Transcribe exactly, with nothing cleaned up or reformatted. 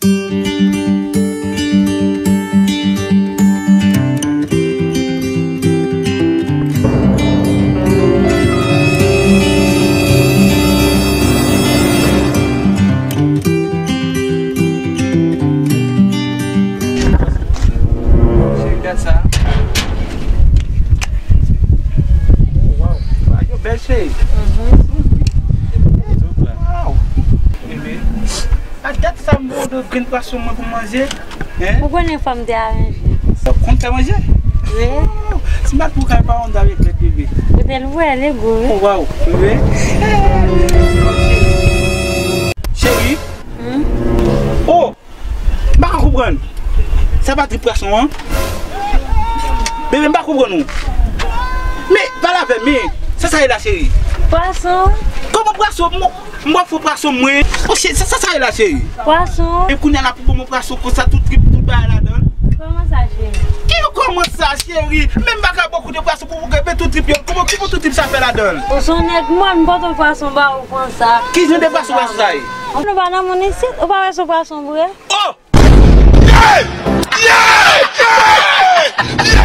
Cheri, gad sa. Oh, wow. Yo bèl, cheri. Wow. Bebe. A dat sa m voye de grenn pwason mwen pou manje. Hein? Ou konnen fò m te aranje. Ou konn fè manje? Wi. Oh, si m pa t pou kay pa wonn avèk lèt bebe. Kote l wè, li gou, wi. Oh, wow, bebe. Cheri. Hmm? Oh, m pa ka konprann. Sa pa trip pwason an? Bebe, m pa konprann ou. Men, pale avè m, men. Sa sa ye la, cheri? Pwason. Kòman pwason? M, m wè fò pwason mwen. Oh, cheri, sa, sa sa ye la, cheri? Pwason. E kounye a la pou bon mwen pwason konsa, tout trip, tout bagay ladan l. Kòman sa, cheri? Ki kòman sa, cheri? Men m pa ka bò kout de pwason pou, pou, pou tout trip yo. Kòman, ki pou tout trip sa fè ladan l? Ou se yon nèg mòn, m pote yon pwason ba ou konsa. Ki jan de pwason, pwason sa ye? Ou pa nan moun isit, ou pa wè se yon pwason vre? Oh! Yeah! Yeah! Yeah!